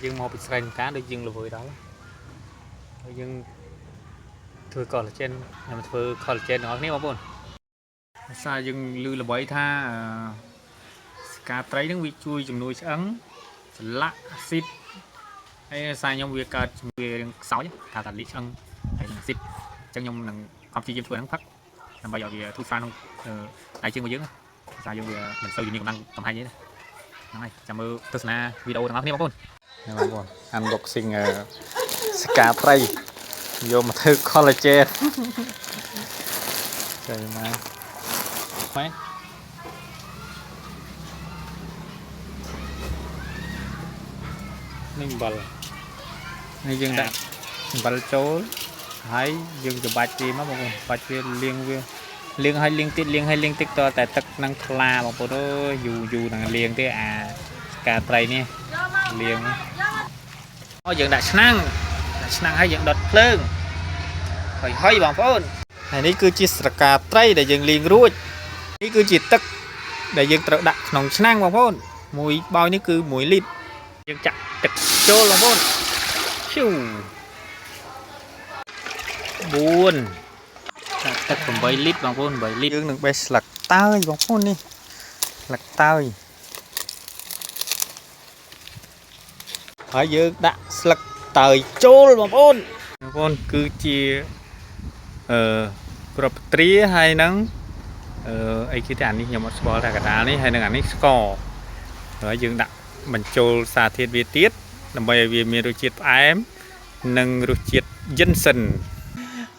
យើងមកពីស្រែចម្ការដូចយើងល្វើយដល់ហើយយើងធ្វើ collagen ខ្ញុំធ្វើ collagen ទាំងអស់គ្នាបងប្អូនភាសាយើងឮល្បីថាអឺស្កាត្រីហ្នឹងវាជួយជំនួយឆ្អឹងសន្លាក់អាស៊ីតហើយភាសាខ្ញុំវាកើតជំងឺរាងខ្សោយថាតាលីឆ្អឹងហើយនឹងអាស៊ីតអញ្ចឹងខ្ញុំនឹងខំព្យាយាមធ្វើហ្នឹងផឹកដើម្បីឲ្យវាធូរស្រាលក្នុងដៃជើងរបស់យើងភាសាយើងវាមិនសូវជាមានកម្លាំងកំហែងទេណាហ្នឹងហើយចាំមើលទស្សនាវីដេអូទាំងអស់គ្នាបងប្អូន នេះបងប្អូន unboxing ស្កាត្រីយកមកធ្វើ collagen ចេញមកម៉េចនេះអំបិលនេះយើងដាក់អំបិលចូលហើយយើងច្របាច់វាមកបងប្អូនបាច់វាលាងវាលាងឲ្យលាងទៀតលាងឲ្យលាងទៀតតតែទឹកនឹងថ្លាបងប្អូនអើយយូរយូរនឹងលាងទេអាស្កាត្រីនេះលាង អូយើងដាក់ឆ្នាំងដាក់ឆ្នាំងហើយយើងដុតភ្លើងហុយហុយបងប្អូនហើយនេះគឺជាស្រកាត្រីដែលយើងលាងរួចនេះគឺជាទឹកដែលយើងត្រូវដាក់ក្នុងឆ្នាំងបងប្អូនមួយបោយនេះគឺ1លីត្រយើងចាក់ទឹកចូលបងប្អូនឈូ4ដាក់ទឹក8លីត្របងប្អូន8លីត្រយើងនឹងបេះស្លឹកតើយបងប្អូននេះស្លឹកតើយហើយយើងដាក់ស្លឹកតើយចូលបងប្អូនបងប្អូនគឺជាអឺក្របទ្រាហើយនឹងអឺអីគេទេអានេះខ្ញុំអត់ស្គាល់ថាកដាលនេះហើយនឹងអានេះស្ករហើយយើងដាក់បញ្ចូលសារធាតុវាទៀតដើម្បីឲ្យវាមានរសជាតិផ្អែមនិងរសជាតិយិនសិន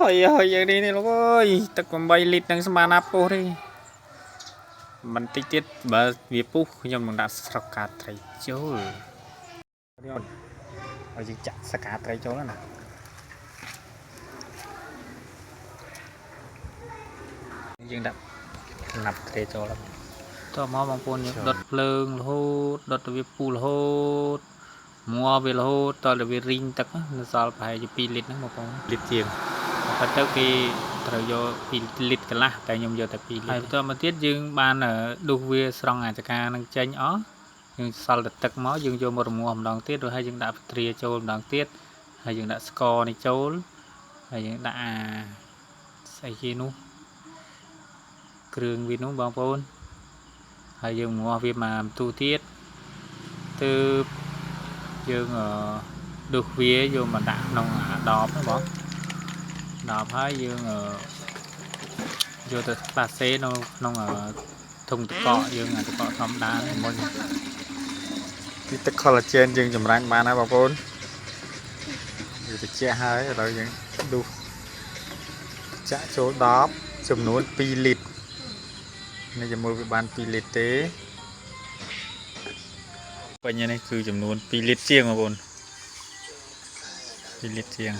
ហើយហើយយើងនេះនេះលោកអើយទឹក8លីត្រនឹងស្មានណាពុះទេបន្តិចទៀតបើវាពុះខ្ញុំនឹងដាក់ស្រកាត្រីចូល ហើយយើងចាក់សកាត្រីចូលណាយើងដាក់ណាប់ត្រីចូលហើយតមកបងប្អូនយើងដុតភ្លើងរហូតដុតទៅវាពុះរហូតមួវារហូតតទៅវារីងទឹកនៅសល់ប្រហែលជា2លីត្រហ្នឹងបងប្អូនលីត្រជាងប៉ុន្តែគេត្រូវយក2លីត្រកន្លះតែខ្ញុំយកតែ2លីត្រហើយបន្តមកទៀតយើងបានដុសវាស្រង់អាចកានឹងចេញអស់យើងសល់តែទឹកមកយើងយកមករងាស់ម្ដងទៀតរួចហើយយើងដាក់ត្រាចូលម្ដងទៀតហើយយើងដាក់ស្ករនេះចូលហើយយើងដាក់អាស្អីគេនោះគ្រឿងវានោះបងប្អូនហើយយើងរងាស់វាមកបន្ទូទៀតទើបយើងដុសវាយកមកដាក់ក្នុងអាដបហ្នឹងបងដបហើយយើងយកទៅផ្លាសេនៅក្នុងធុងទឹកកកយើងអាទឹកកកធម្មតាហ្នឹងមុន ពីទឹក collagen យើងចម្រាញ់បានហើយបងប្អូនវាត្រជាក់ហើយឥឡូវយើងដុសចាក់ចូលដបចំនួន2លីត្រនេះជាមួយវាបាន2លីត្រទេពេញនេះគឺចំនួន2លីត្រជាងបងប្អូន2លីត្រជាង